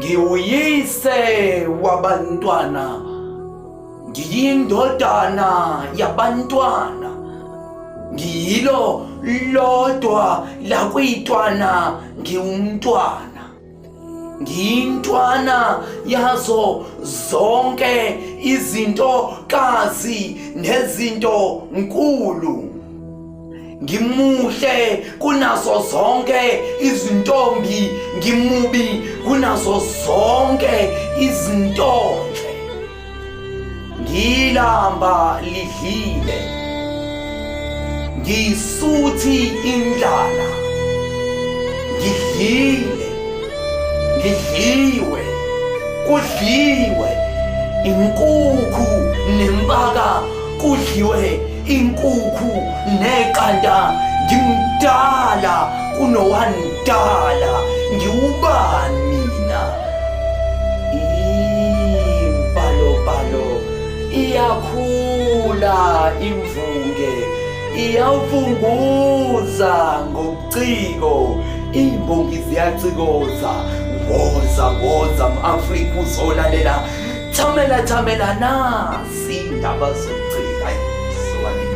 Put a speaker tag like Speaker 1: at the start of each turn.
Speaker 1: Ngiwuyise wabantwana, ngiyindodana yabantwana, ngiyilo lodwa lakwitwana, ngiwumntwana, ngiyintwana yazo zonke izinto kazi nezinto nkulu. Ngimuhle kunazo zonke izintombi, ngimubi kunazo zonke izintonhle. Ngilamba lidlile, ngisuthi indlala, ngidlile, ngidliwe, kudliwe inkukhu nempaka, kudliwe inkukhu neqanda. Ngimdala kunowandala, ngiwubani mina? Impalopalo iyakhula, imvunge iyavunguza ngobuciko, imbongi ziyacikoza. Woza, woza m-Afrika uzolalela, thamela, thamela, nasi indaba zokugcina. Hayi, suka.